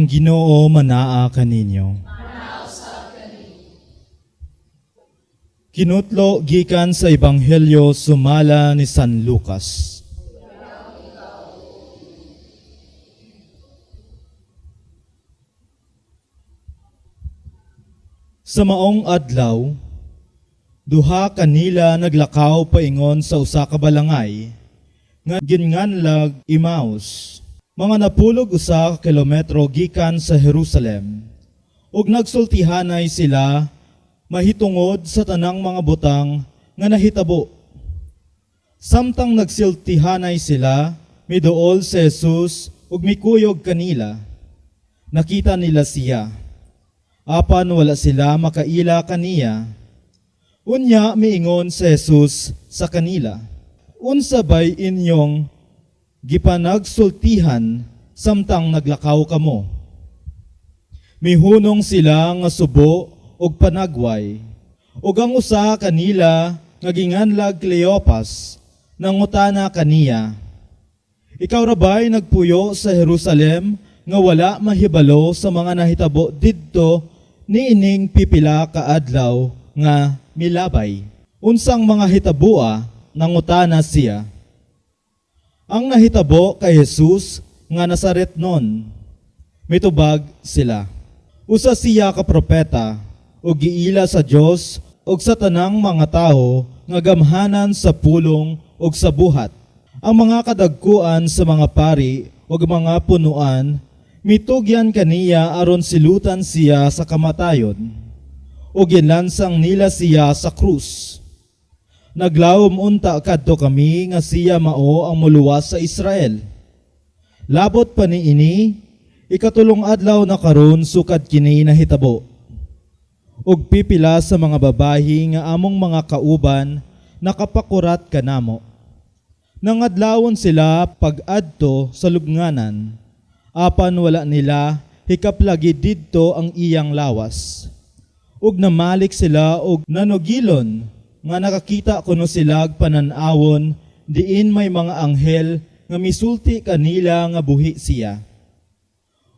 Ang Ginoo manaa kaninyo. Kinutlo gikan sa Ebanghelyo sumala ni San Lucas. Sa maong adlaw, duha kanila naglakaw paingon sa usa ka balangay nga ginganlag Emmaus, mga 91 ka kilometro gikan sa Jerusalem. Ug nagsultihanay sila mahitungod sa tanang mga butang nga nahitabo. Samtang nagsultihanay sila, miduol si Jesus ug mikuyog kanila. Nakita nila siya. Apan wala sila makaila kaniya. Unya miingon si Jesus sa kanila, "Unsa bay inyong gipanagsultihan samtang naglakaw kamo?" Mihunong sila nga subo og panagway. Ug ang usa kanila nga ginganlag Cleopas nangutana kaniya, "Ikaw ra bay nagpuyo sa Jerusalem nga wala mahibalo sa mga nahitabo didto niining pipila ka adlaw nga milabay?" "Unsang mga hitaboa?" nangutana siya. "Ang nahitabo kay Jesus nga Nazaretnon," mitubag sila. "Usa siya ka propeta ug giila sa Dios ug sa tanang mga tawo nga gamhanan sa pulong ug sa buhat. Ang mga kadagkuan sa mga pari ug mga punuan mitugyan kaniya aron silutan siya sa kamatayon, ug ginlansang nila siya sa krus. Naglawom unta kadto kami nga siya mao ang muluwas sa Israel. Labot pa niini, ikatulong adlaw na karon sukad kini nahitabo. Ug pipila sa mga babayi nga among mga kauban nakapakurat kanamo. Nangadlawon sila pag-adto sa lubnganan, apan wala nila hikaplagi didto ang iyang lawas. Ug namalik sila og nanugilon nga nakakita kuno sila panan-awon diin may mga anghel nga misulti kanila nga buhi siya.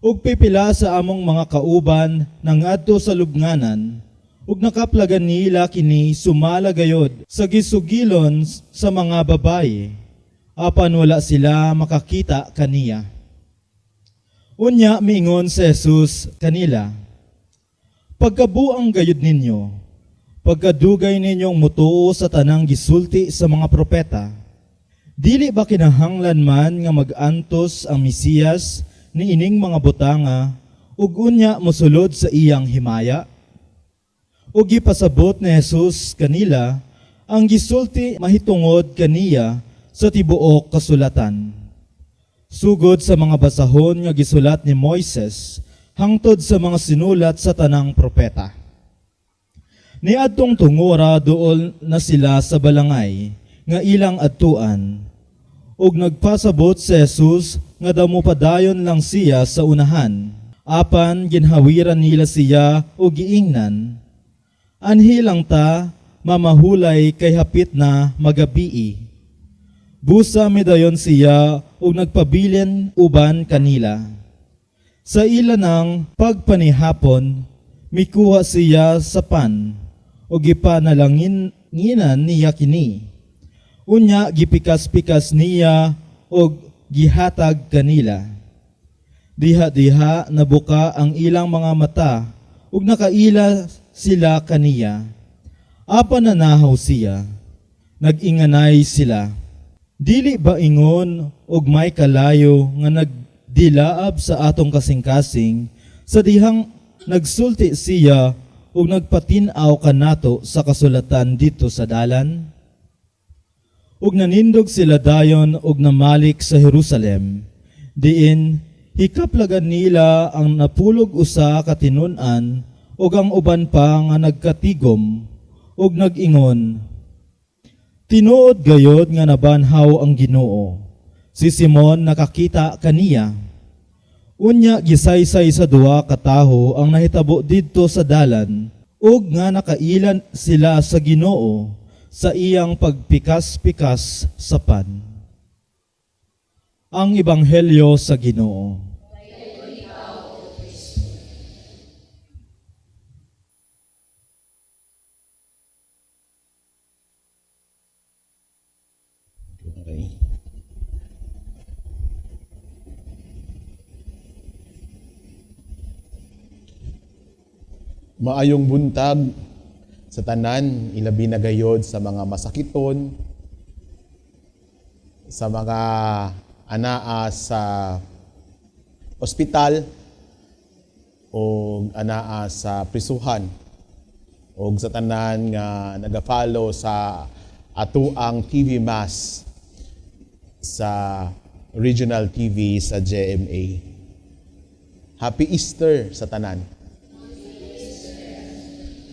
Ug pipila sa among mga kauban nangadto sa lubnganan ug nakaplagan nila kini sumala gayod sa gisugilon sa mga babaye, apan wala sila makakita kaniya." Unya miingon si Jesus kanila, "Pagkabuang gayud ninyo, pagkadugay ninyong mutuo sa tanang gisulti sa mga propeta. Dili ba kinahanglan man nga mag-antos ang Mesiyas niining mga butanga ug unya mosulod sa iyang himaya?" Ug gipasabot ni Jesus kanila ang gisulti mahitungod kaniya sa tibuok kasulatan, sugod sa mga basahon nga gisulat ni Moises hangtod sa mga sinulat sa tanang propeta. Niadtong tungora duol na sila sa balangay nga ilang adtuan, ug nagpasabot si Jesus nga daw mopadayon lang siya sa unahan. Apan ginhawiran nila siya ug giingnan, "Anhi lang ta mamahulay kay hapit na magabii." Busa midayon siya ug nagpabilin uban kanila. Sa ila ng pagpanihapon, mikuha siya sa pan ug gipanalanginan niya kini. Unya gipikas-pikas niya ug gihatag kanila. Diha-diha nabuka ang ilang mga mata ug nakaila sila kaniya. Apan nanahaw siya. Nag-inganay sila, "Dili ba ingon og may kalayo nga nagdilaab sa atong kasing-kasing sa dihang nagsulti siya ug nagpatin-aw kanato sa kasulatan didto sa dalan?" Ug nanindog sila dayon ug namalik sa Jerusalem. Diin hikaplagan nila ang 91 ka tinun-an ug ang uban pa nga nagkatigom ug nag-ingon, "Tinuod gayod nga nabanhaw ang Ginoo. Si Simon nakakita kaniya." Unya gisaysay sa duha ka tawo ang nahitabo didto sa dalan ug nga nakailan sila sa Ginoo sa iyang pagpikas-pikas sa pan. Ang Ebanghelyo sa Ginoo. Maayong buntag sa tanan, ilabi na gayod sa mga masakiton, sa mga anaa sa ospital o anaa sa prisuhan o sa tanan nga naga-follow sa atoang TV Mass sa Regional TV sa GMA. Happy Easter sa tanan.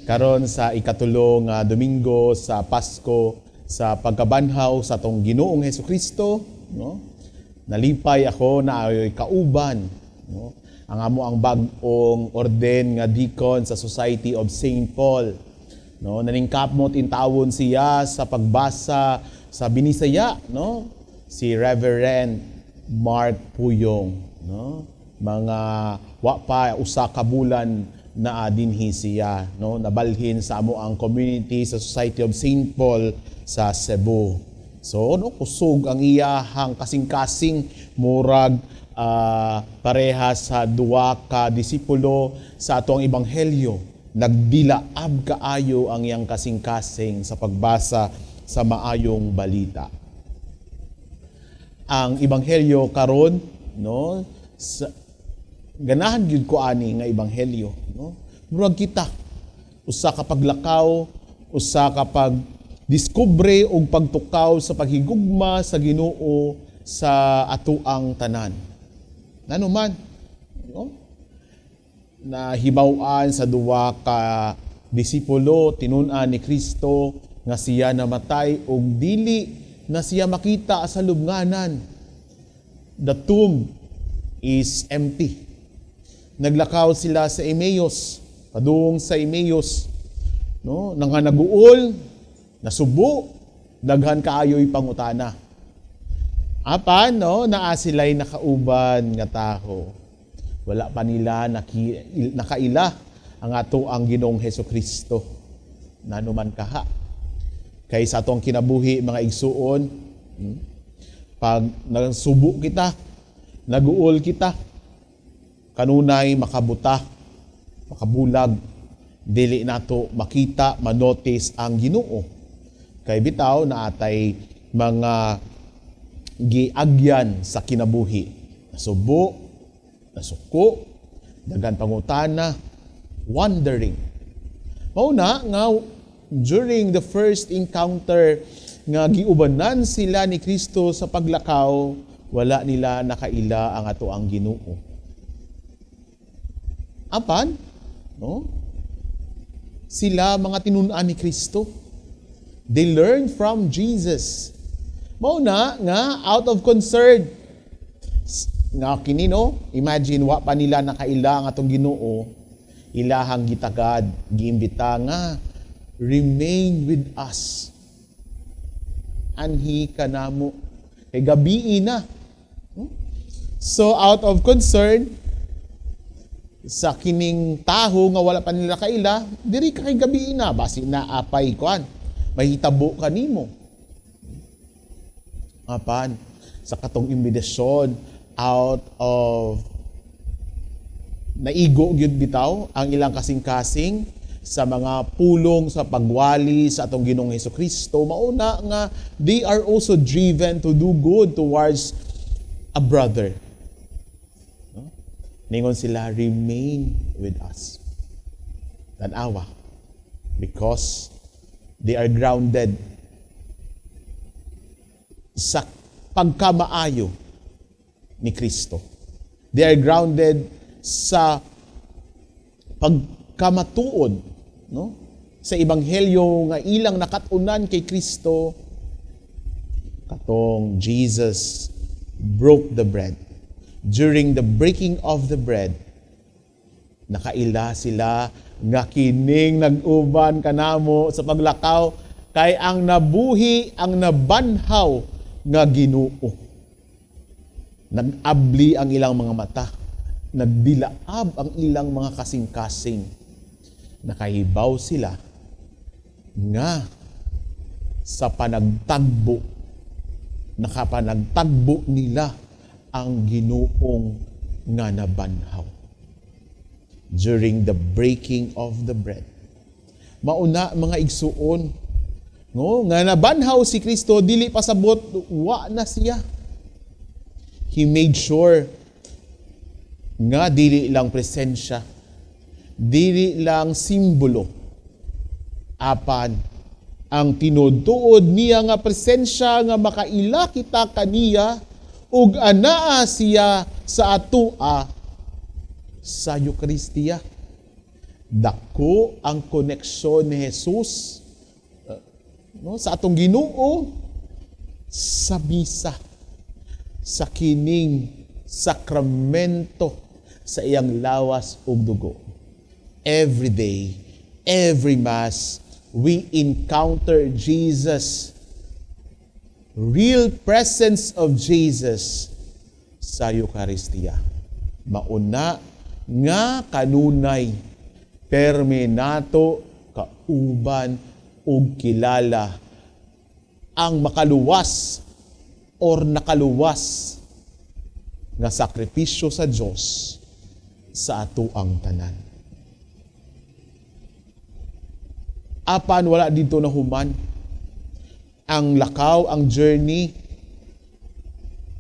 Karon sa ikatulo nga Domingo sa Pasko, sa pagkabanhaw sa atong Ginoong Hesukristo, no? Nalipay ako na ay kauban, no? Ang amo ang bag-ong orden nga deacon sa Society of St. Paul, no? Naningkamot intawon siya sa pagbasa sa Binisaya, no? Si Reverend Mark Puyong, no? Mga wa pa 1 ka bulan naa dinhi siya, no, nabalhin sa amo ang community sa Society of St. Paul sa Cebu. So, no, kusog ang iyahang kasing-kasing, murag pareha sa duwa ka disipulo sa atong ebanghelyo. Nagdilaab kaayo ang iyang kasing-kasing sa pagbasa sa maayong balita. Ang ebanghelyo karon, no, sa, ganahan gyud ko ani nga ebanghelyo, no? Murag kita usa ka paglakaw, usa ka pag diskubre og pagtukaw sa paghigugma sa Ginoo sa atoang tanan. Ngano man, no, nahibaw-an sa duwa ka disipulo, tinun-an ni Kristo nga siya namatay ug dili na siya makita sa lubnganan. The tomb is empty. Naglakaw sila sa Emmaus, padung sa Emmaus, no? Nga naguol, nasubo, daghan kaayo'y pangutana. Apan, no, naa sila'y nakauban nga taho. Wala pa nila nakaila ang ato ang Ginoong Heso Kristo. Nanuman kaha. Kay sa atong kinabuhi, mga igsuon, pag nagsubo kita, naguol kita, kanunay makabuta, makabulag, dili nato makita, manotice ang Ginoo. Kay bitaw naa tay mga giagyan sa kinabuhi. Nasubo, nasuko, daghan pangutana, wondering. Mao na nga during the first encounter nga giubanan sila ni Kristo sa paglakaw, wala nila nakaila ang ato ang Ginoo. Apan, no? Sila mga tinun-an ni Kristo. They learned from Jesus. Mao na nga out of concern nga kini, no, imagine wa pa nila nakaila ang atong Ginoo, ilahang gitagad, giimbita nga, "Remain with us, anhi ka namo kay gabii na." So out of concern sa kining taho nga wala pa nila kaila, "Diri ka kay gabii na, basi naa pay kuan, mahitabo kanimo." Apan sa katong imbitasyon, out of naigo gyud bitaw ang ilang kasing-kasing sa mga pulong sa pagwali sa atong Ginoong Hesukristo, mauna nga they are also driven to do good towards a brother. No? Ningon sila, "Remain with us." Tanawa. Because they are grounded sa pagkamaayo ni Kristo. They are grounded sa pagkamatuod, no? Sa ebanghelyo nga ilang nakat-unan kay Kristo katong Jesus broke the bread. During the breaking of the bread, nakaila sila nga kining nag-uban kanamo sa paglakaw kay ang nabuhi, ang nabanhaw nga Ginoo. Nag-abli ang ilang mga mata. Nagdilaab ang ilang mga kasing-kasing. Nakahibaw sila nga sa panagtagbo, nakapanagtagbo nila ang Ginoong nga nabanhaw. During the breaking of the bread. Mauna, mga igsuon, no, nga nabanhaw si Kristo, dili pasabot wa na siya. He made sure nga dili lang presensya, dili lang simbolo, apan ang tinuod niya nga presensya nga makaila kita kaniya ug anaa siya sa atua sa Eukaristiya. Dako ang koneksyon ni Jesus, no, sa atong Ginoo sa misa, sa kining sakramento sa iyang lawas ug dugo. Every day, every Mass, we encounter Jesus, real presence of Jesus sa Eukaristiya. Mauna nga kanunay permi nato kauban ug kilala ang makaluwas or nakaluwas nga sakripisyo sa Dios sa atoang tanan. Apan wala didto na human ang lakaw, ang journey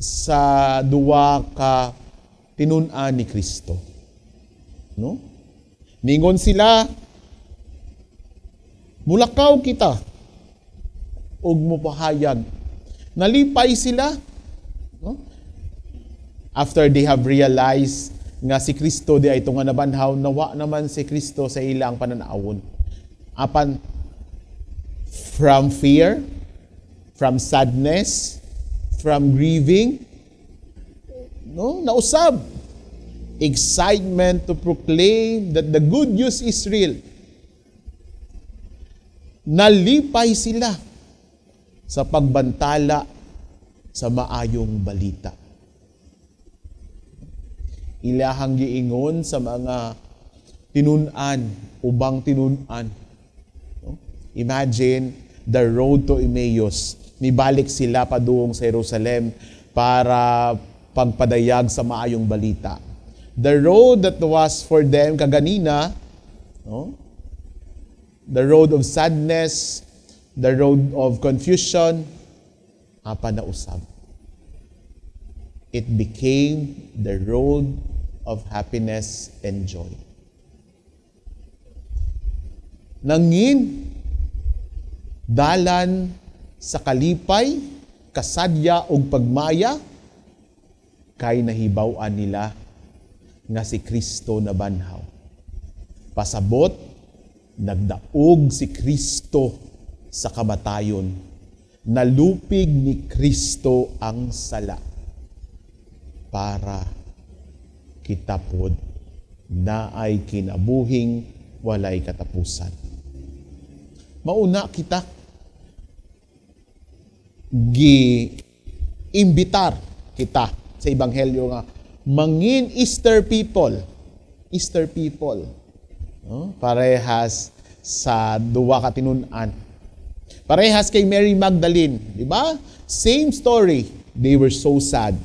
sa duwa ka tinun-an ni Kristo. No? Ningon sila, "Mulakaw kita ug mupahayag." Nalipay sila, no? After they have realized nga si Kristo diay ito nga nabanhaw, nawa naman si Kristo sa ilang pananawon. Apan from fear, from sadness, from grieving, no, nausab excitement to proclaim that the good news is real. Nalipay sila sa pagbantala sa maayong balita. Ilahang giingon sa mga tinun-an, ubang tinun-an. No? Imagine the road to Emmaus. Nibalik sila padung sa Jerusalem para pagpadayag sa maayong balita. The road that was for them kaganina, no? The road of sadness, the road of confusion, apan nausab. It became the road of happiness and joy. Nangin dalan sa kalipay, kasadya ug pagmaya kay nahibaw-an nila nga si Kristo nabanhaw. Pasabot, nagdaog si Kristo sa kamatayon. Nalupig ni Kristo ang sala para kita pod naay kinabuhing walay katapusan. Mauna kita gi imbitar kita sa ebanghelyo nga mangin Easter people. Easter people. No? Parehas sa duwa ka tinun-an. Parehas kay Mary Magdalene, di ba? Same story. They were so sad.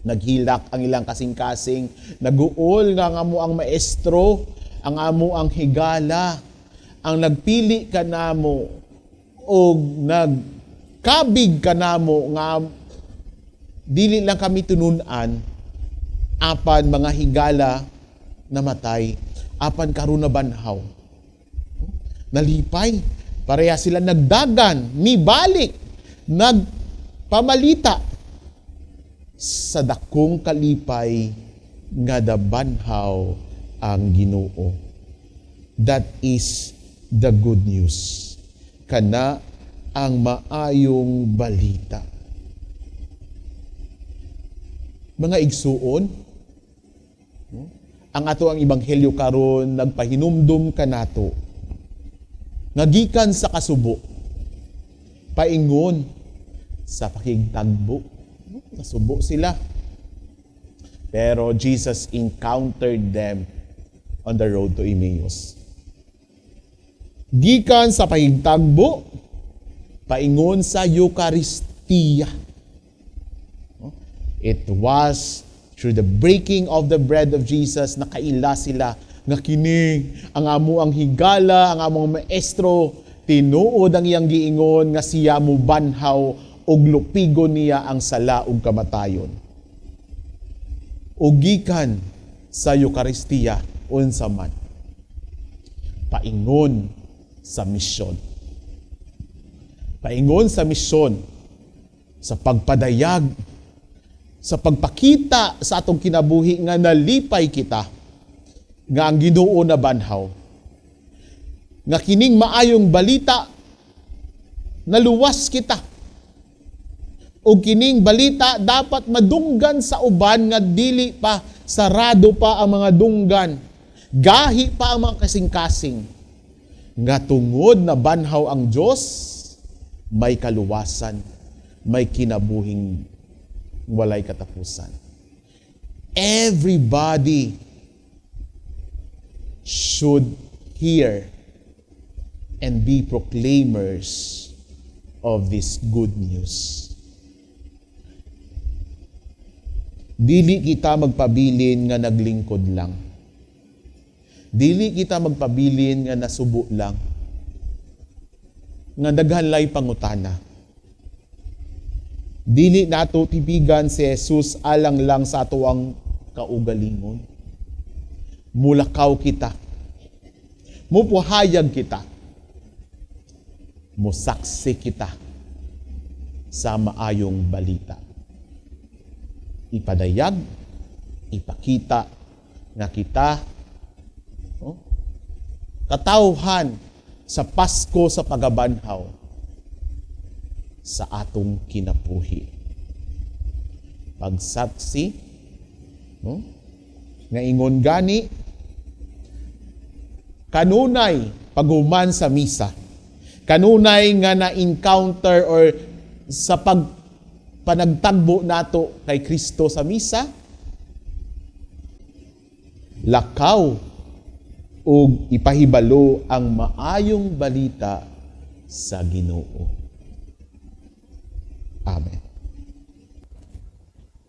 Naghilak ang ilang kasing-kasing, naguol nga ang amo ang maestro, ang amo ang higala, ang nagpili kanamo og nagkabig kanamo nga dili lang kami tinunan apan mga higala, namatay, apan karon nabanhaw. Nalipay, pareha sila nagdagan, nibalik, nagpamalita sa dakong kalipay nga nabanhaw ang Ginoo. That is the good news. Kana ang maayong balita. Mga igsuon, no? Ang ato ang ebanghelyo karon nagpahinumdum kanato nga gikan sa kasubo paingon sa pakigtagbo. No? Nasubo sila. Pero Jesus encountered them on the road to Emmaus. Gikan sa pakigtagbo paingon sa Eucharistia. It was Through the breaking of the bread of Jesus, nakaila sila nga kini ang among higala, ang among maestro, tinuod ang iyang giingon nga siya mubanhaw ug lupigon niya ang sala ug kamatayon. Ug gikan sa Eukaristiya, unsa man? Paingon sa misyon. Paingon sa misyon, sa pagpadayag, sa pagpakita sa atong kinabuhi nga nalipay kita nga ang Ginoo nabanhaw. Nga kining maayong balita, naluwas kita. O kining balita dapat madunggan sa uban nga dili pa, sarado pa ang mga dunggan. Gahi pa ang mga kasing-kasing. Nga tungod nabanhaw ang Diyos, may kaluwasan, may kinabuhing walay katapusan. Everybody should hear and be proclaimers of this good news. Dili kita magpabilin nga naglingkod lang. Dili kita magpabilin nga nasubo lang. Nga daghan lay pangutana. Dili nato tipigan si Jesus alang lang sa atoang kaugalingon. Mulakaw kita. Mupuhayag kita. Musaksi kita sa maayong balita. Ipadayag, ipakita nga kita, oh, katawhan sa Pasko sa pagabanhaw sa atong kinabuhi. Pagsaksi, no? Nga ingon gani, kanunay paghuman sa misa, kanunay nga na-encounter or sa pag panagtagbo nato kay Kristo sa misa, lakaw ug ipahibalo ang maayong balita sa Ginoo. Amen.